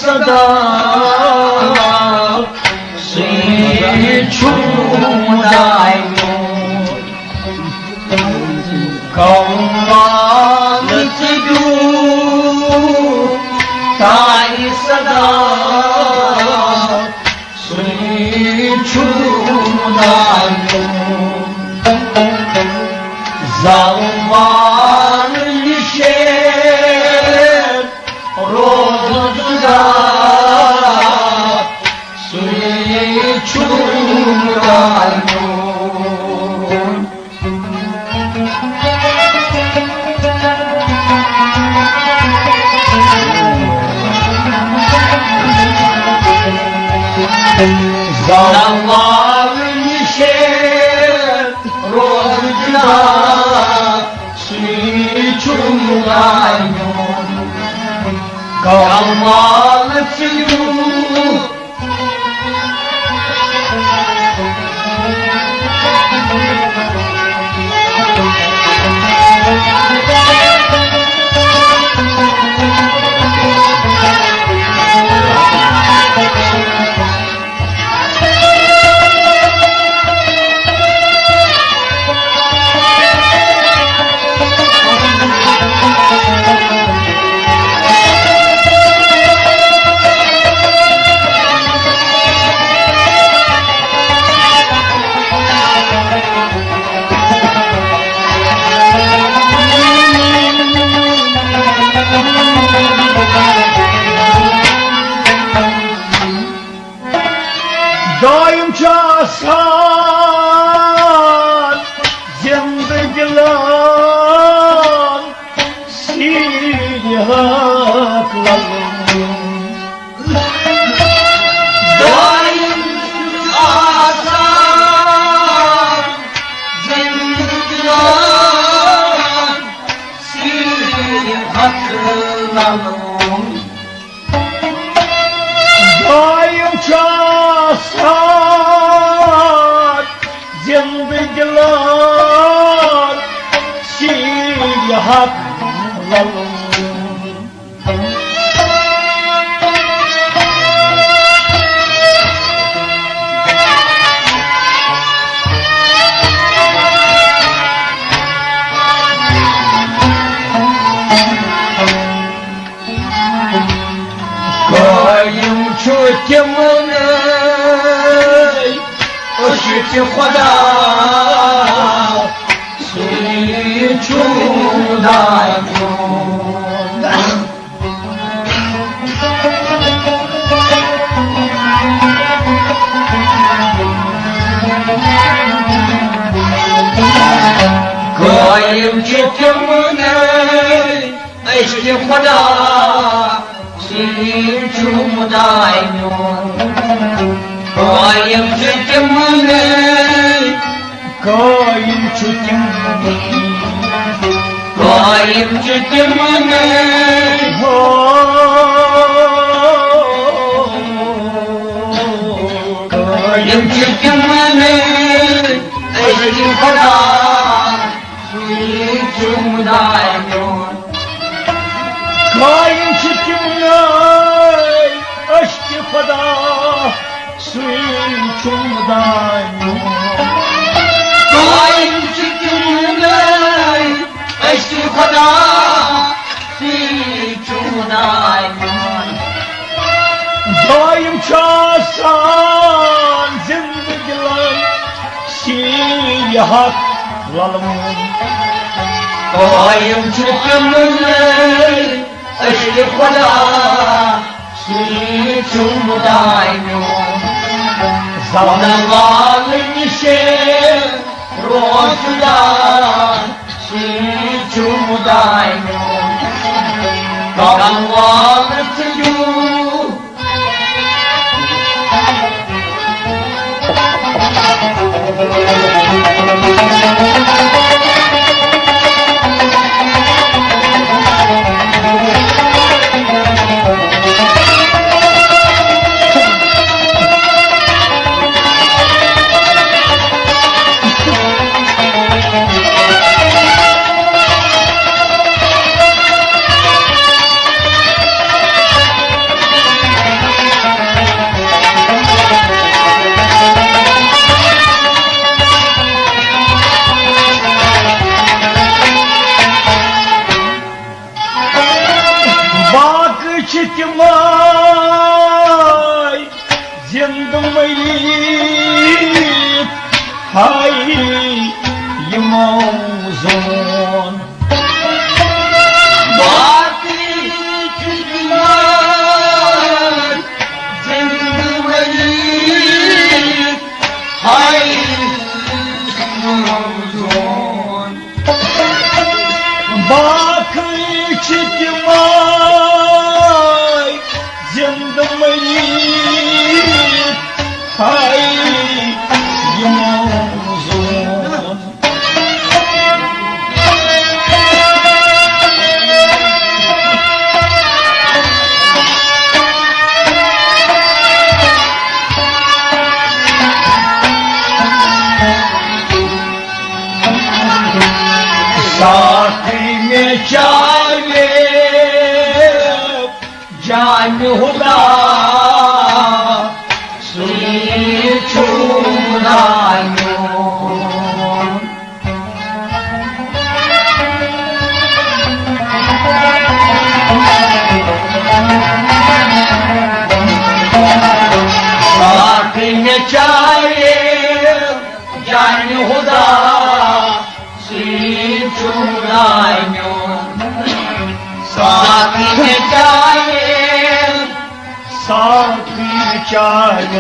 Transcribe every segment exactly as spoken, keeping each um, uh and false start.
صدا سُے چھُ مُدعیُن۔ کمال ژٕ دیُتھ تاج صدا سُے چھُ مُدعیُن۔ زوال نِشے روز جُدا سُے چھُ مُدعیُن۔ زوال نِشے روز جُدا سُے چھُ مُدعیُن۔ کمال ژٕ دیُتھ دائم چھُ آسان زندٕ دِلن سیٖرِ حق للُن۔ دائم چھُ آسان زندٕ دِلن سیٖرِ حق للُن۔ دائم چھُ آسان زندٕ دِلن سیٖرِ حق للُن۔ قائم چھُ تِمنٕے عشقِ خدا، سُے چھُ دائم۔ قائم چھُ تِمنٕے عشقِ خدا، سُے چھُ مُدعیُن۔ قائم چھُ تِمنٕے، قائم چھُ تِمنٕے، قائم چھُ تِمنٕے، ہو۔ قائم چھُ تِمنٕے عشقِ خدا، سُے چھُ مُدعیُن۔ قائم چھُ تِمنٕے عشقِ خدا، سُے چھُ مُدعیُن۔ قائم چھُ تِمنٕے عشقِ خدا، سُے چھُ مُدعیُن۔ دائم چھُ آسان زندٕ دِلن سیٖرِ حق للُن۔ قائم چھُ تِمنٕے عشقِ خدا، سُے چھُ مُدعیُن۔ زوال نِشے روز جُدا، سُے چھُ مُدعیُن۔ کمال ژٕ دیُتھ تِمے زِندٕ مٔرِتھ ہاے یِمو زون۔ باقٕے چھِ تِمے زِندٕ مٔرِتھ ہاے یِمو زون۔ باقٕے چھِ تِمے زِندٕ مٔرِتھ ہاے یِمو زون۔ ساقی مےٚ چاوِ جانہِ ہُدا، سُے چھُ خُدا میون۔ ساقی مےٚ چاوِ جانہِ ہُدا، سُے چھُ خُدا میون۔ ساقی مےٚ چاوِ، ساقی مےٚ چاوِ،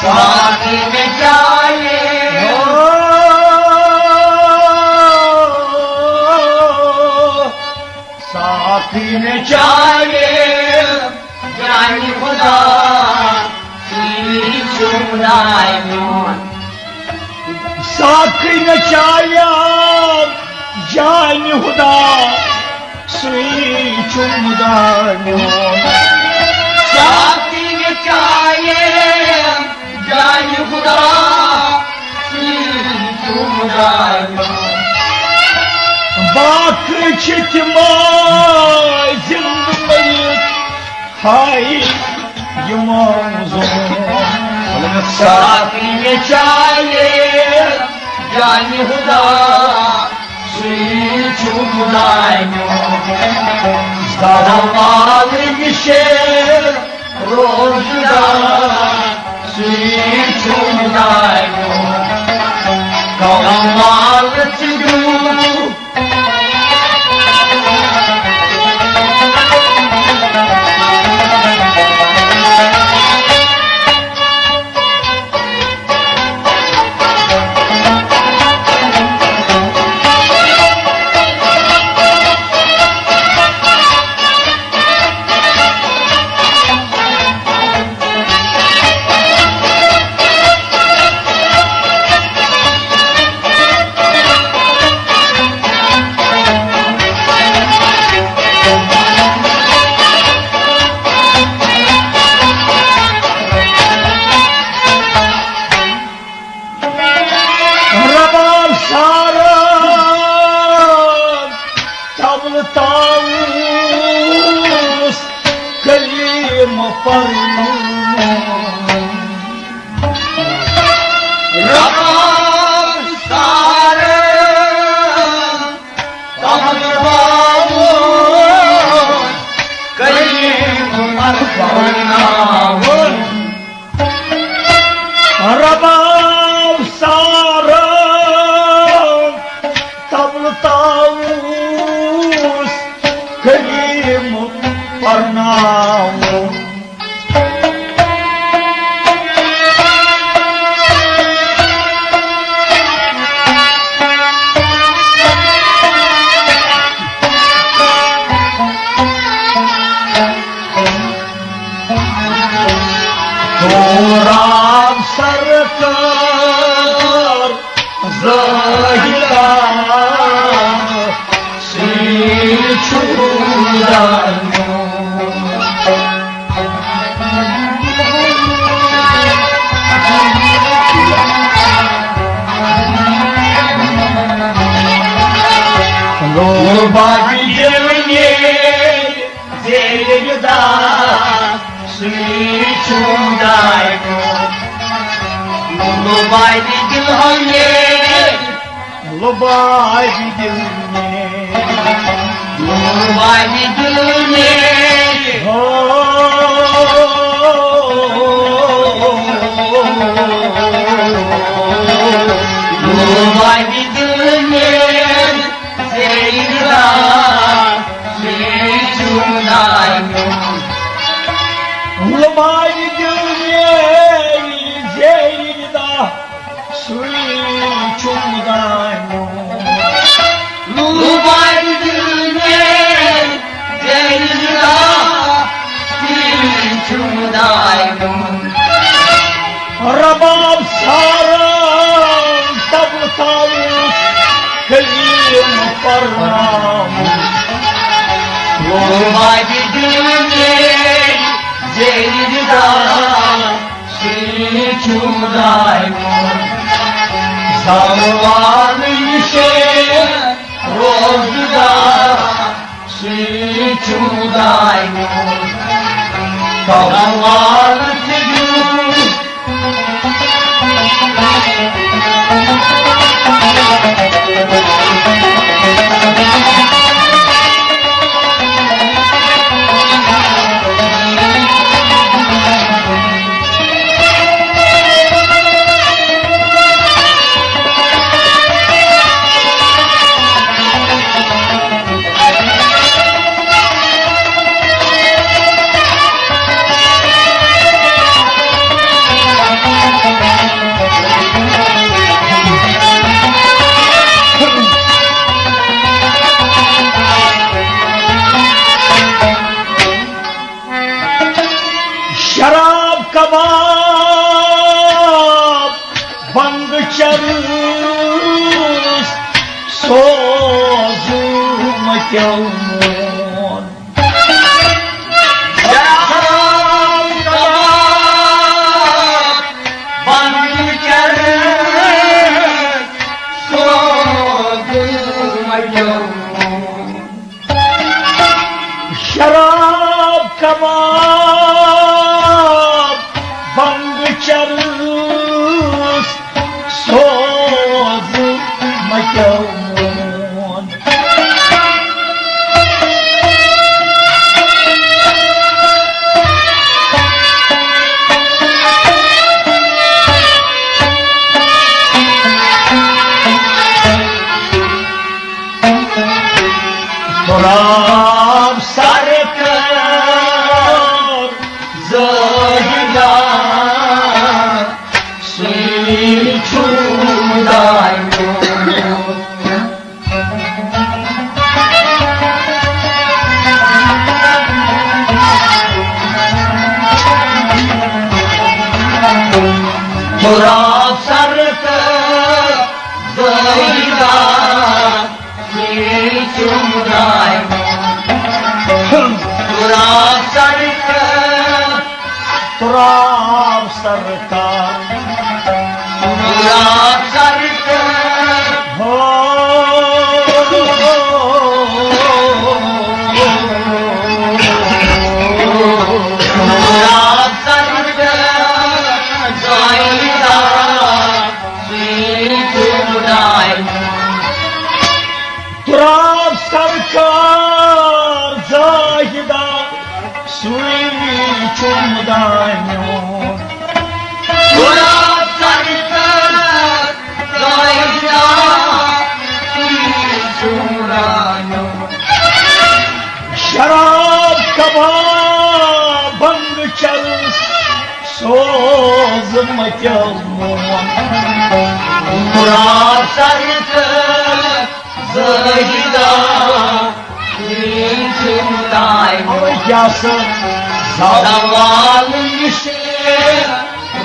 ساقی مےٚ چاوِ۔ او، ساقی مےٚ چاوِ جانہِ خُدا، سُے چھُ خُدا میون۔ ساقی مےٚ چاوِ جانہِ خُدا، سُے چھُ خُدا میون۔ ساقی مےٚ چاوِ جانہِ خُدا، سُے چھُ خُدا میون۔ باقٕے چھِ تِمے زِندٕ مٔرِتھ ہاے یِمو زون۔ ساقی مےٚ چاوِ جانہِ خُدا، سُے چھُ خُدا میون۔ زالہٕ مال نِشہِ روزدار، سُے چھُ خُدا میون۔ کمال ژٕ دیُتھ رباب سارا طبلہٕ طاووس کلیم پرناوُن۔ رباب سارا طبلہٕ طاووس کلیم پرناوُن۔ رباب سارا طبلہٕ طاووس کلیم پرناوُن۔ توراب سرکار ظاہرا سُے چھُ خُدا میون۔ لوبا دِل ییٚلہِ زیرِ دار، سُے چھُ خُدا میون۔ لوبا دِل ییٚلہِ، لوبا دِل ییٚلہِ، لوبا دِل ییٚلہِ۔ لُبابہِ دِل میٛٲنۍ زیرِ داہ، سُے چھُم دانیوم۔ لُبابہِ دِل میٛٲنۍ زیرِ داہ، سُے چھُم دانیوم۔ رباب ساران طبلہٕ تاوُس کلیم پرناوُس۔ لُبابہِ دِل میٛٲنۍ زیرِ داہ، سُے چھُم دانیوم۔ زالوان نِشے روزدار، سُے چھُم دانیوم۔ کمال تہِ دیُت۔ شراب کباب بنگہٕ چرٕس سوزٕ مَتیو مون۔ شراب کباب بنگہٕ چرٕس سوزٕ مَتیو مون۔ شراب کباب بنگہٕ چرٕس سوزٕ مَتیو مون۔ تراب سرکار زاہدہ، سُے چھُم دانیوم۔ تراب سرکار زاہدہ، سُے چھُم دانیوم۔ تراب سرکار۔ تراب سرکار۔ تراب سرکار۔ ہو۔ تراب سرکار۔ زاہدہ، سُے چھُم دانیوم۔ تراب سرکار زاہدہ، سُے چھُم دانیوم۔ تراب سرکار زاہدہ، سُے چھُم دانیوم۔ شراب کباب بنگہٕ چرٕس سوزٕ مَتیو مون۔ تراب سرکار زاہدہ، سُے چھُم دانیوم۔ کیٛاہ سا؟ زوال نِشے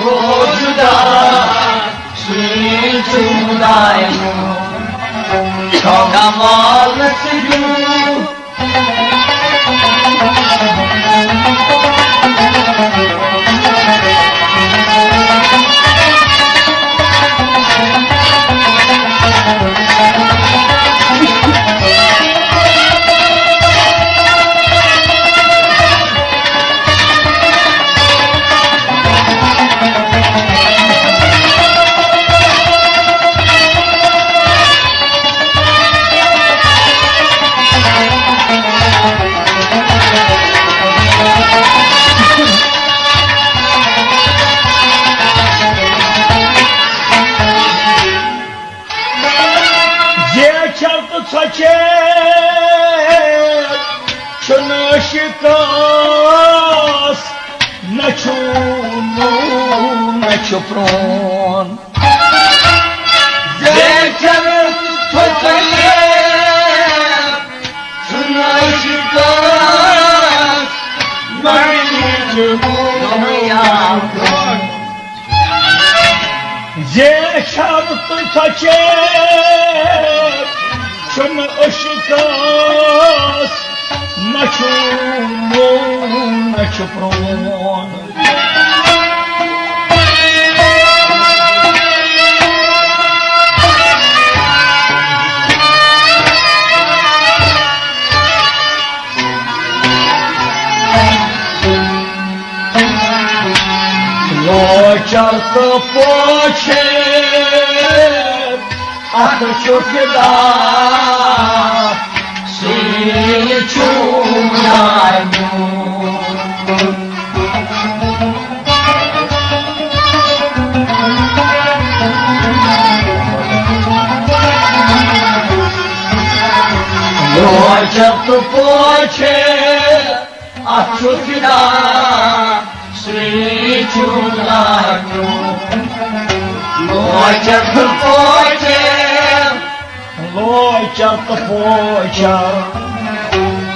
روزدار، سُے چھُم دانیوم۔ کمال سُہ دیُت۔ سۄ چھےٚ، چھُنہٕ شِکاس، نہ چھُ نوٚو، نہ چھُ پرٛون۔ زیچھر تھۄژلے چھُنہٕ شِکاس، نہ چھُ نوٚو۔ زیچھر تہٕ تھۄژلے چھُنہٕ شِکاس، نہ چھُ نوٚو، نہ چھُ پرٛون۔ لۄچر تہٕ پۄچھر، اَتھ چھُ فدا سُے چھُ میون۔ لۄچر تہٕ پۄچھر، اَتھ چھُ فدا سُے چھُ میون۔ لۄچر تہٕ پۄچھر، لۄچر تہٕ پۄچھر،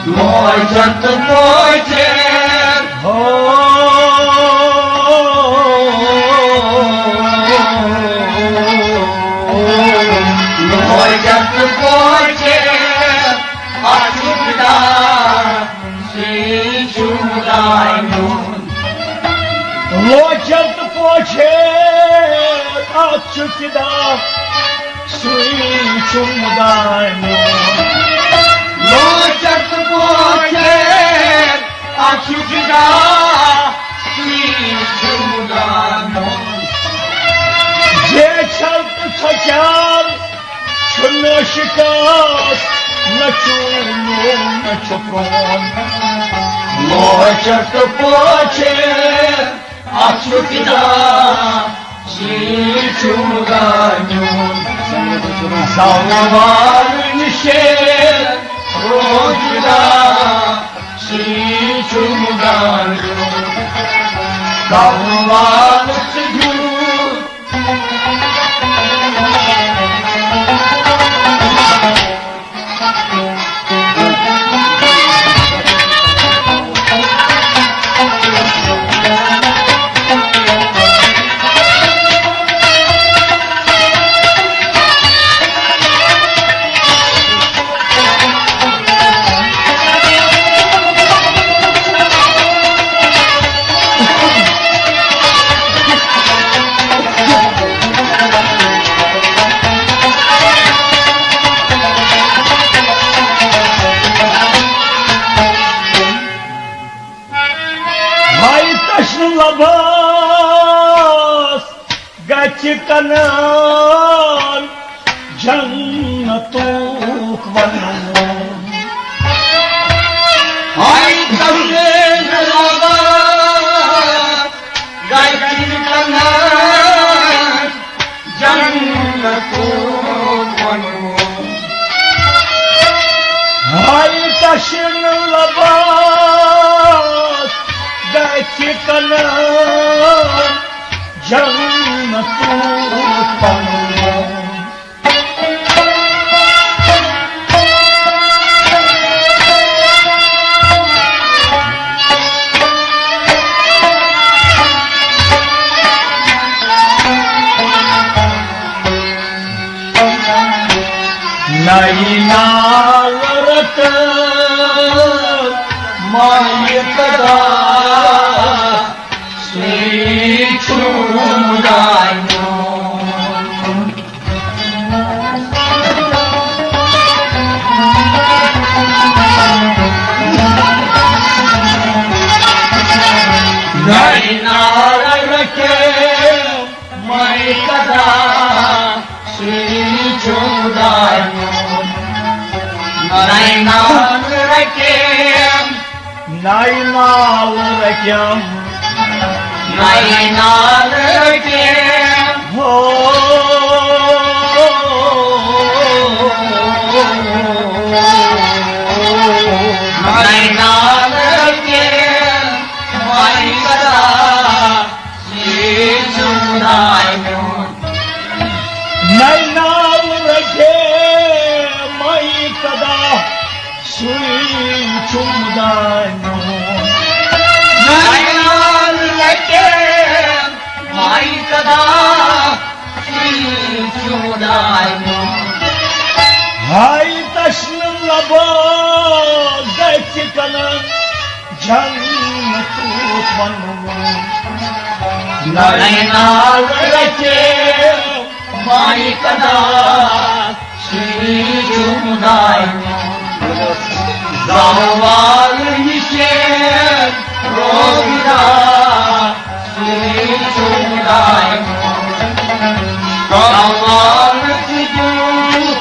لۄچر تہٕ پۄچھر۔ ہو۔ لۄچر تہٕ پۄچھر، اَتھ چھُ فدا سُے چھُ میون۔ لۄچر تہٕ پۄچھر، اَتھ چھُ فدا سُے چھُ میون۔ لۄچر تہٕ پۄچھر، اَتھ چھُ فدا سُے چھُ میون۔ زیچھر تہٕ تھۄژلے چھُنہٕ شِکاس، نہ چھُ نوٚو، نہ چھُ پرٛون۔ لۄچر تہٕ پۄچھر، اَتھ چھُ فدا سُے چھُ میون۔ زالوار نِشے روزدار سُے چھُ میون۔ زالوار تہٕ جوٗ ہاے تشنہٕ لباس گژھِ کنان جنتُک ونُن۔ ہاے تشنہٕ لباس گژھِ کنان جنتُک ونُن۔ ہاے تشنہٕ لباس گژھِ کنان جنتُک ونُن۔ نئی نال رتن مائی قدا سُے چھُ میون۔ نئی نال رتن مائی قدا سُے چھُ میون۔ نئی نال رتن، نئی نال رتن، نئی نال رتن۔ ہو۔ چھُم دانیوم۔ نینال لٹہِ مایہِ کدا سُے چھُم دانیوم۔ ہاے تشنہٕ لبو گژھِ کنن جنتُک ونُن۔ نینال لٹہِ مایہِ کدا سُے چھُم دانیوم۔ زوال نِشہِ روزدار سُے چھُم دانیوم۔ زوال سُہ چھُم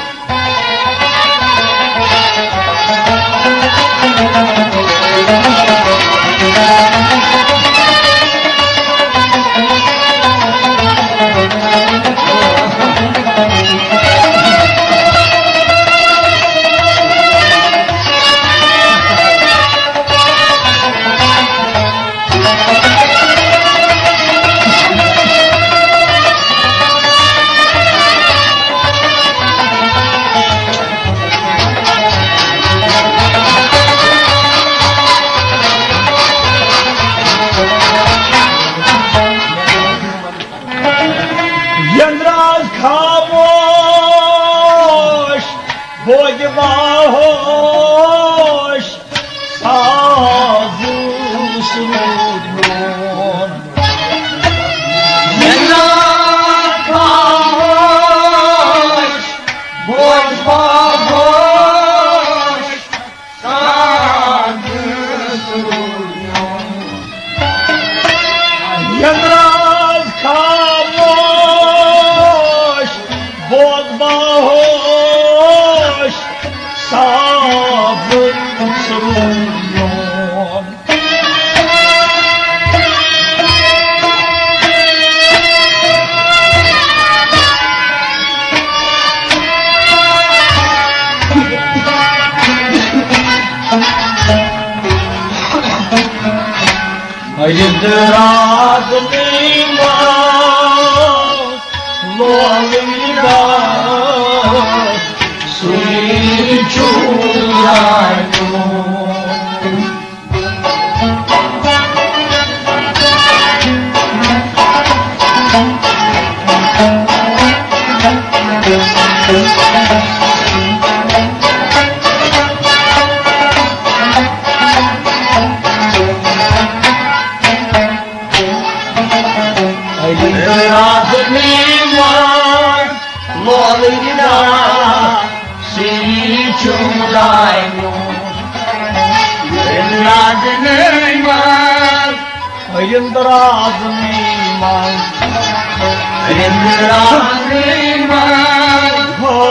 یندراز خاموش، بوزِ باہوش، ساز سرود میون۔ یندراز خاموش، بوزِ باہوش، ساز سرود میون۔ یندراز خاموش، بوز باہوش، ساز سرود میون۔ یندراز نیما لولنگا سُے چھُ راتُن۔ رازنی مار لولنگا سُے چھُم دانیوم۔ رازنی مار، رازنی مار، رازنی مار۔ ہو۔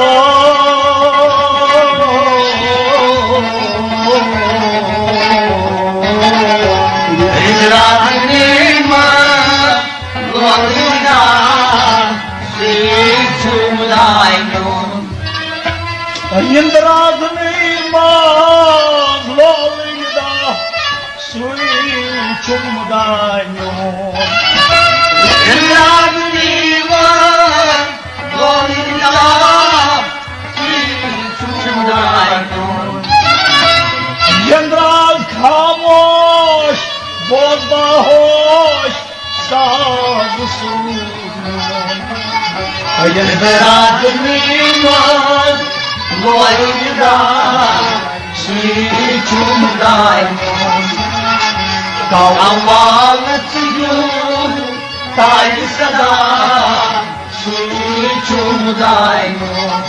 رازنی مار لولنگا سُے چھُم دانیوم۔ یندراز نی ماز لولنگا سُے چھُم دانیوم۔ یندراز نی ماز لولنگا سُے چھُم دانیوم۔ یندراز خاموش، بوز باہوش، ساز سوز۔ یندراز نی ماز لولنگا سُے چھُم دانیوم۔ قوال ژٕ یُتھ تاج سدا سُے چھُم دانیوم۔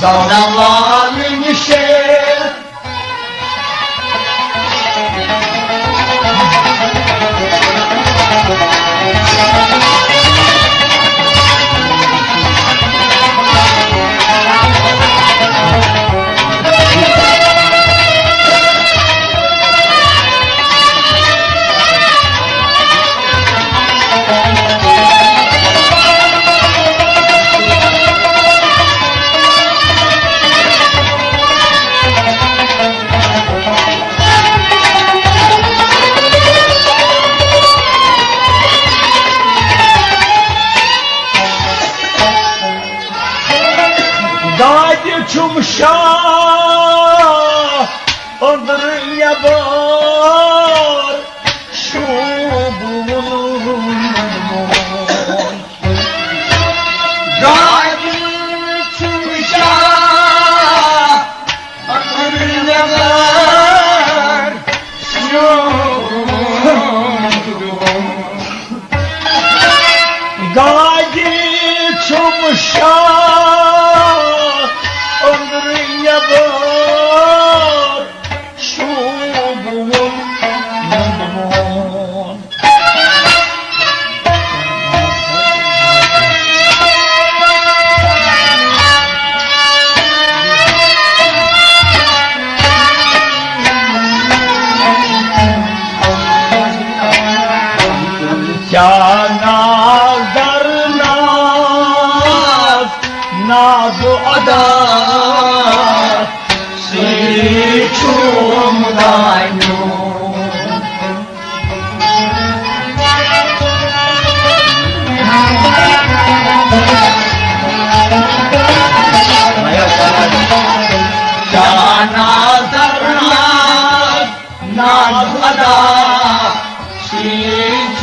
زوال نِشے دادِ چھُم شاہ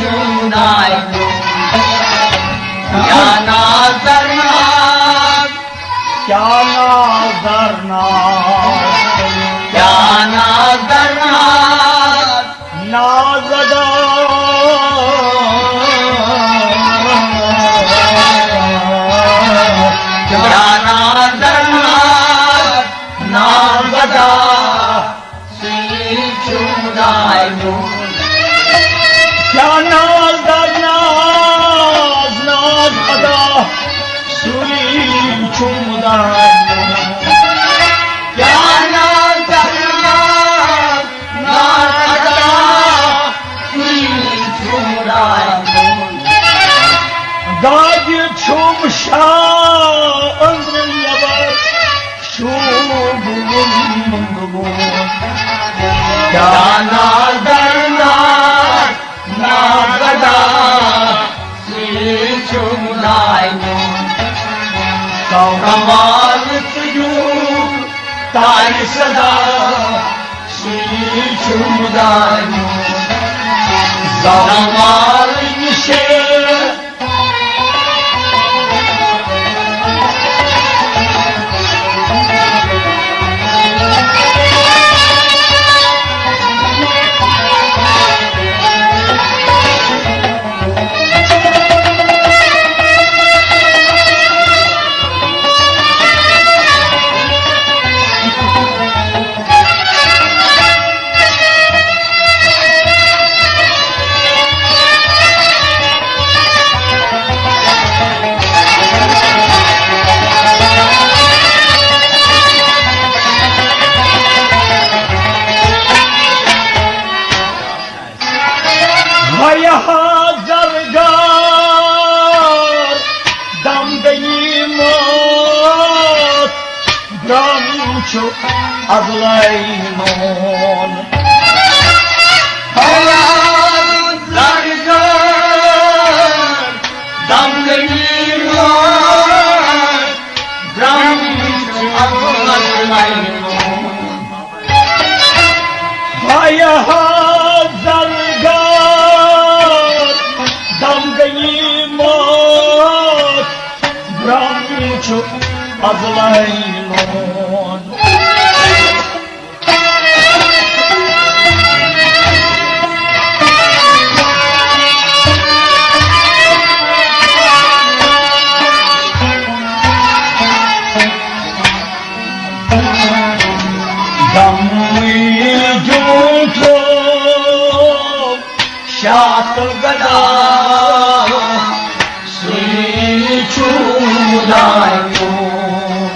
چون دایہِ کیا ناز در ناز، کیا ناز در ناز، کیا ناز در ناز، ناز ادا۔ کیا ناز در ناز، ناز ادا، سُے چھُ خداے میون۔ کیا ناز در ناز، ناز ادا، سُے چھُ خداے میون۔ کیا ناز در ناز، ناز ادا، سُے چھُ خداے میون۔ دادِ چھُم شاہ أنٛدرٕ نٮ۪بر، شوٗبوُن گوٚمُت۔ کیا ناز در ناز، ناز ادا، سُے چھُ خداے میون۔ کمال ژٕ دیُت تاج سزا، سُے چھُ خداے میون۔ زوال نِشے ہیا زرگر دم گٔیی موت، برٛم چھُ ازلے نون۔ ہیا زرگر دم گٔیی موت، برٛم چھُ ازلے نون۔ ہایا زرگر دم گٔیی موت، برٛم چھُ ازلے نون۔ دمٕے دیُتُم شاہ تہٕ گدا، سُے چھُ خداے میون۔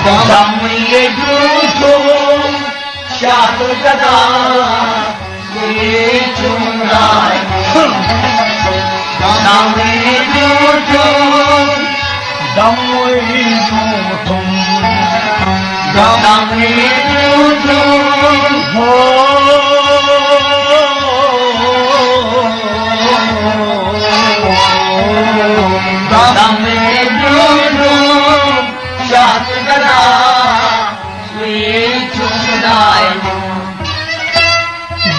دمٕے دیُتُم شاہ تہٕ گدا، سُے چھُ خداے۔ دمٕے دیُتُم، دمٕے دیُتُم، دمٕے دیُتُم۔ ہو، دمٕے دیُتُم شاہ تہٕ گدا، سُے چھُ خداے میون۔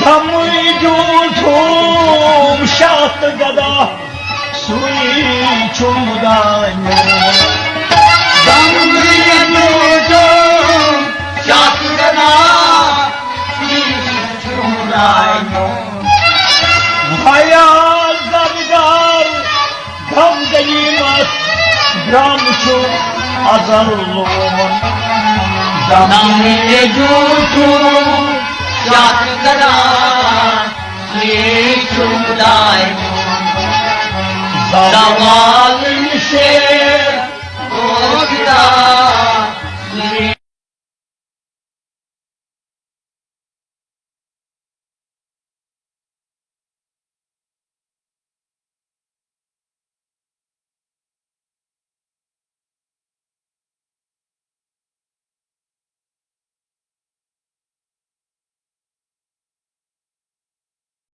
دمٕے دیُتُم شاہ تہٕ گدا، سُے چھُ خداے میون۔ دمٕے دیُتُم شاہ تہٕ گدا، سُے چھُ خداے میون۔ ہیا زرگر دم غنیمت، برٛم چھُ ازل لون۔ دم دیُتُم شاہ تہٕ گدا، سُے چھُ خداے۔ زوال نِشے گوٚو خدا،